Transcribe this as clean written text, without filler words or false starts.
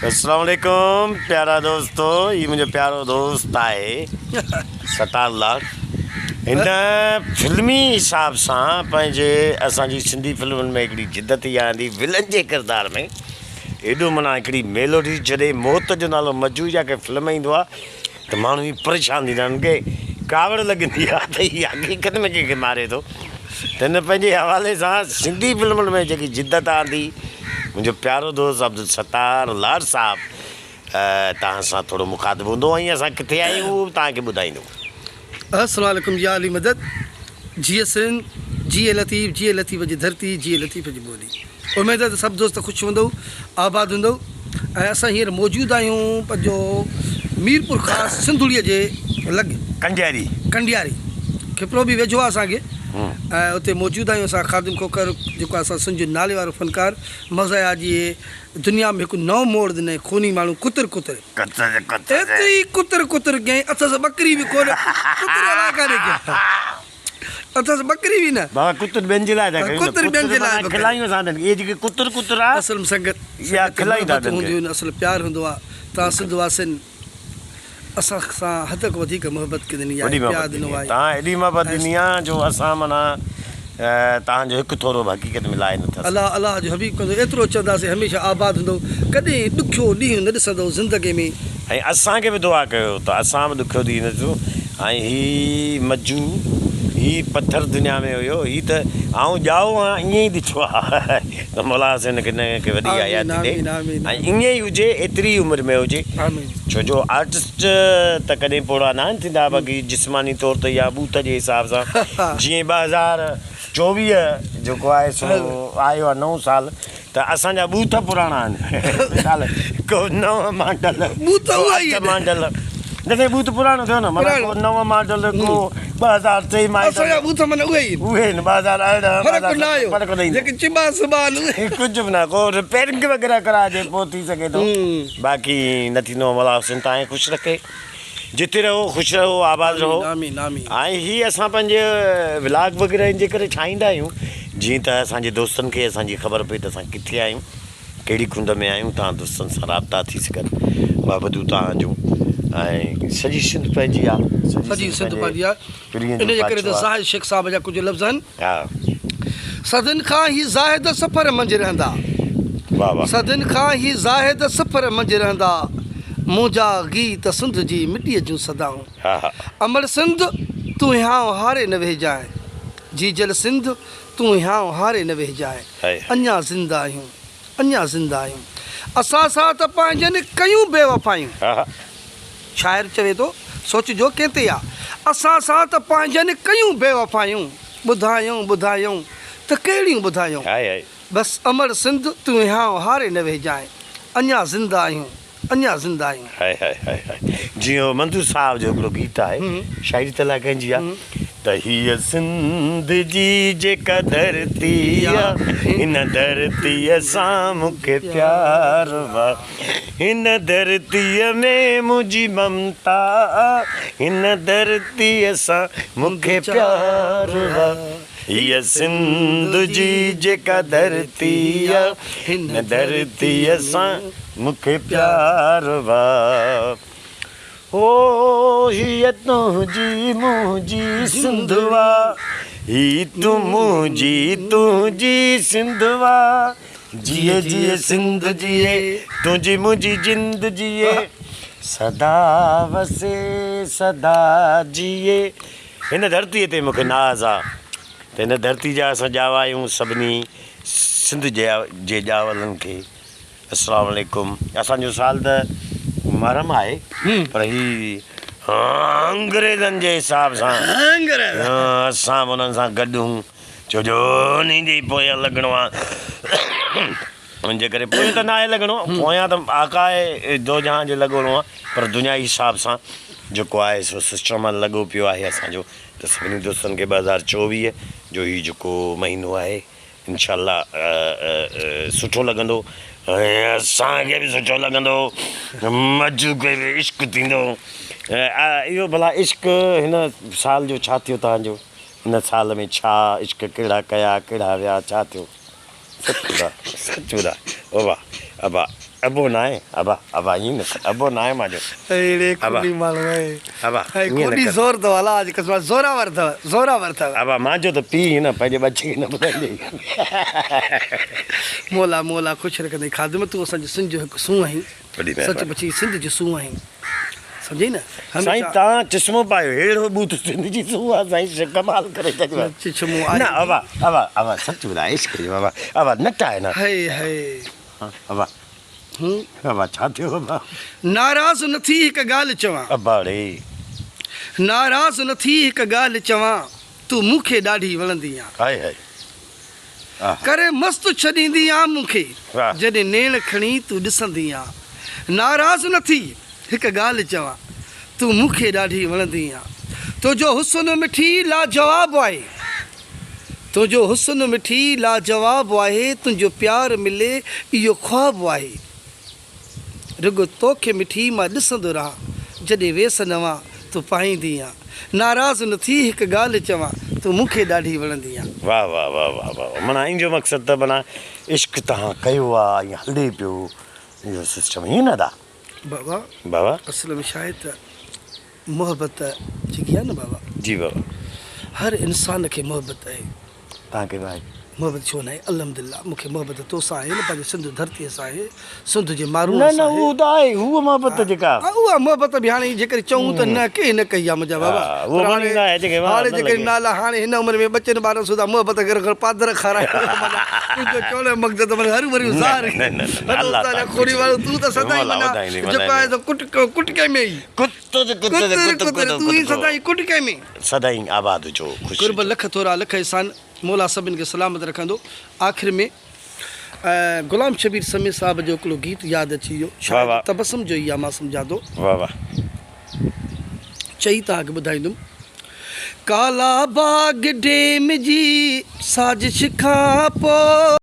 السلام عليڪم پيارا دوستو هي منهنجو پيارو دوست آهي ستار لاڙ هن فلمي حساب سان پنهنجي اسان جي سنڌي فلمن ۾ هڪڙي جدت اها آندي ولن جي ڪردار ۾ ايڏو معنيٰ هڪڙي ميلوڊي جڏهن موت جو نالو مجو يا ڪنهن فلم ۾ ايندو آهي ته ماڻهو ئي پريشان ٿيندا آهن کي ڪاوڙ لڳندي آهي ته هي حقيقت ۾ ڪنهن کي ماري ٿو ته هن پنهنجي حوالي سان سنڌي فلمن ۾ جيڪي جدت آندي منهنجو پيارو دوست عبدالستار لاڙ صاحب توهان سان ٿورو مخاطب هوندو ۽ اسان ڪٿي آهيون اهو به توهان کي ٻڌائيندو. السلام عليڪم يا علي مدد جيئي سنڌ جيئي لطيف جيئي لطيف جي ڌرتي جيئي لطيف جي ٻولي اميد آهي ته سڀ دوست خوش هوندؤ آباد هوندؤ ۽ اسان هينئر موجود آهيون پنهنجو ميرپور خاص سنڌڙيء جي لڳ ڪنڊياري ڪنڊياري کپرو به ويجهو آهي اسان کي ۽ اتي موجود آهيون اسان خادم کوکر جيڪو اسان سنڌ جو نالي وارو فنڪار مزاحيه جي دنيا ۾ هڪ نئون موڙ ڏنائين خوني ماڻهو ڪتر ڪتر ايتري ڪتر ڪتر ڪيائين اٿس ٻڪري به ڪونه ڪتر الاء ڪاڏي گيا. اٿس ٻڪري به نه. بابا ڪتر ٻين جي لاء ٿا ڪيون نه ڪتر ٻين جي لاء معنيٰ کلايون اسان ٻين کي اهي جيڪي ڪتر ڪتر آ اصل ۾ سنگت اها سنگت کلائين ٿا محبتون ٻين کي. هونديون آهن اصل پيار هوندو آ توهان سنڌ واسين اسان سان حد کان وڌيڪ محبت ڏني وڏي آهي پيار محبت ڏنو ڏني آ آهي توهان ايڏي محبت ۽ ڏني آ جو اسان معنيٰ توهان جو هڪ ٿورو به حقيقت ۾ لاهي نٿا سگهون. الله الله جو حبيب ڪندو ايترو چونداسين هميشه آباد هوندؤ ڪڏهن ڏکيو ڏينهن نه ڏسندؤ زندگي ۾. ۽ اسان کي به دعا ڪيو ته اسان به ڏکيو ڏينهن نه ڏسون ۽ هي مجو هي پٿر دنيا ۾ هيو هي ته آئون ڄائو آهيان ائين ئي ڏٺو آهي ته مولا حسين کي کي وڏي آمين حياتي ڏي آمين آمين ۽ ائين ئي هجي ايتري ئي عمر ۾ هجي آمين. ڇو جو آرٽسٽ ته ڪڏهن پوڙها ناهن ٿيندا باقي جسماني طور تي يا ٻوٿ جي حساب سان جيئن 2024 جيڪو آهي سو آيو آهي نئون سال ته اسان جا ٻوٿ پراڻا آهن مثال ڪو نو ماڊل ٻوٿ ڪو اها ئي اٺ ماڊل نه سائين ٻوٿ پراڻو ٿيو نه معنيٰ ڪو نو ماڊل ڪو 2003 ماڊل اسان جا ٻوٿ معنيٰ اهي ئي اهي آهن 2018 فرق نه آيو فرق نه ايندو جيڪي چٻا سٻا آهن اهي ڪجهه به نه ڪو رپيئرنگ وغيره ڪرائجي پوء ٿي سگهي ٿو باقي نه ٿيندو مولا حسين توهان کي خوش رکي جتي رهو خوش رهو آباد رهو آمين آمين ۽ هي اسان پنهنجي ولاگ وغيره ان جي ڪري ٺاهيندا آهيون جيئن ته اسان جي دوستن کي اسان جي خبر پئي ته اسان ڪٿي آهيون ڪهڙي ڪنڊ ۾ آهيون توهان دوستن سان رابطا ٿي سگهن محبتون توهان جون ۽ سڄي سنڌ پنهنجي آ سڄي سنڌ پنهنجي آ ان جي ڪري ته زاهد شيخ صاحب جا ڪجهه لفظ آهن. ها. صدين کان هي زاهد سفر منجهه رهندا. واه واه. صدين کان هي زاهد سفر منجهه رهندا. منهنجا گيت سنڌ جي مٽيء جون صدائون. ها ها. امڙ سنڌ تون هيانء هاري نه ويهجانء. جيجل سنڌ تون هيانء هاري نه ويهجانء. هائي. اڃا زنده آهيون اڃا زنده آهيون. اسان سان ته پنهنجن ڪيون بيوفايون. ها ها. شاعر چوي ٿو، سوچجو ڪنهن تي آ. اسان سان ته پنهنجن ڪيون بيوفايون، ٻڌايون ٻڌايون ته ڪهڙيون ٻڌايون. هائي هائي. بس امڙ سنڌ تون هيانء هاري نه ويهجانء، اڃا زنده آهيون، اڃا زنده آهيون. هائي هائي هائي هائي جيئن هو منظور صاحب جو هڪڙو گيت آهي، شاعري ته الائي ڪنهن جي آ ته هيء سنڌ جي جيڪا ڌرتي آ، هن ڌرتيء سان مون کي پيار آ. هن ڌرتيء ۾ منهنجي ممتا آ، هن ڌرتيء سان مون کي پيار آ. هيء سنڌ جي جيڪا ڌرتي آ، هن ڌرتيء سان مون کي پيار آ. هو هيء تنهنجي منهنجي سنڌ آ، هي تون منهنجي تنهنجي سنڌ آ. جيئي جيئي سنڌ جيئي تنهنجي منهنجي جند جيئي سدا وسي سدا جيئي هن ڌرتي تي مونکي ناز آ ته هن ڌرتي جا اسان ڄاوا آهيون سڀني سنڌ جي ڄاولن کي السلام عليڪم اسان جو سال ته محرم آهي پر هي انگريزن جي حساب سان اسان به انهن سان گڏ هون ڇو جو انهي جي ئي پويان لڳڻو آ. ان جي ڪري پويان ته ناهي لڳڻو، پويان ته آقاء دو جهان جي لڳڻو آ، پر دنيائي حساب سان جيڪو آهي سو سسٽم لڳو پيو آهي اسان جو ته سڀني دوستن کي 2024 جو هي جيڪو مهينو آهي انشاء الله سٺو لڳندو ۽ اسان کي به سٺو لڳندو، مجو کي به عشق ٿيندو. اهو ڀلا عشق هن سال جو ڇا ٿيو توهان جو؟ هن سال ۾ ڇا عشق ڪهڙا ڪيا ڪهڙا ويا ڇا ٿيو سچ ٻڌاء سچ ٻڌاء ابا ابا ابو ناهي ابا ابا ائين نه ڪر ابو ناهي مانجو. اهڙي خوني ماڻهو اهي. ابا ائين نه ڪر. زور اٿو الله جي قسم زوراور اٿو زوراور اٿو. ابا مانجو ته پيء نه پنهنجي ٻچي کي نه ٻڌائيندي. مولا مولا خوش رکندئي خادم تون اسان جي سنڌ جو هڪ سونهن آهين سچ پڇي سنڌ جو سونهن آهين سمجهئي نه سائين تان چشمو پايو ههڙو ٻوٿ سنڌ جي سونهن آ سائين ڪمال ڪري ڇڏيو آ چشمو آهي نه ابا ابا ابا سچ ٻڌاء عشق جو ابا ابا نٽاء نه هئي هئي ابا ابا ڇا ٿيو ابا. ناراض نه ٿي هڪ ڳالهه چوان. ابا ڙي. ناراض نه ٿي هڪ ڳالهه چوان تون مون کي ڏاڍي وڻندي آن. هائي هائي آه. ڪري مست ڇڏيندي آن مون کي جڏهن نيڻ کڻي تون ڏسندي آن. ناراض نه ٿي هڪ ڳالهه چوان تون مون کي ڏاڍي وڻندي آن. تنهنجو حسن مٺي لاجواب آهي. تنهنجو حسن مٺي لاجواب آهي تنهنجو پيار ملي اهو خواب آهي رڳو توکي مٺي مان ڏسندو رهان جڏهن ويس نوان تون پائيندي آن ناراض نه ٿي هڪ ڳالهه چوان تون مون کي ڏاڍي وڻندي آن. واه واه واه واه واه معنيٰ ان جو مقصد ته معنيٰ عشق تهان ڪيو آ ۽ هلي پيو اهو سسٽم ائين نه ادا. بابا بابا اصل ۾ ڇا آهي ته محبت جيڪي آهي نه بابا. جي بابا. هر انسان کي محبت آهي. توهان کي به آهي. محبت ڇو ناهي الحمدلله مون کي محبت توسان آهي نه پنهنجي سنڌ ڌرتي سان آهي سنڌ جي مارون سان آهي. نه نه اهو ته آهي هوء محبت جيڪا. ها اها محبت به هاڻي جيڪڏهن چئون ته نه ڪنهن نه ڪئي آهي منهنجا بابا. اهو معني نه آهي جيڪي هاڻي جيڪڏهن نالا هاڻي هن عمر ۾ ٻچن ٻارن سوڌا محبت گهر گهر پادر کارائي تنهنجو چوڻ جو مقصد معنيٰ هروڀرو ظاهر نه نه نه الله تعاليٰ کوڙي وارو تون ته سدائين معنيٰ جيڪو آهي سو ڪٽڪي ۾ ئي. ڪتر ڪتر ڪتر ڪتر تون ئي سدائين ڪٽڪي ۾. سدائين آباد هجو خوش قرب لک ٿورا لک احسان مولا سڀن کي سلامت رکندو آخر ۾ غلام شبير سمي صاحب جو هڪڙو گيت ياد اچي ويو شايد تبسم جو ئي آ مان سمجهان ٿو واه واه چئي توهان کي ٻڌائيندم ڪالا باغ ڊيم جي سازش کان پوء.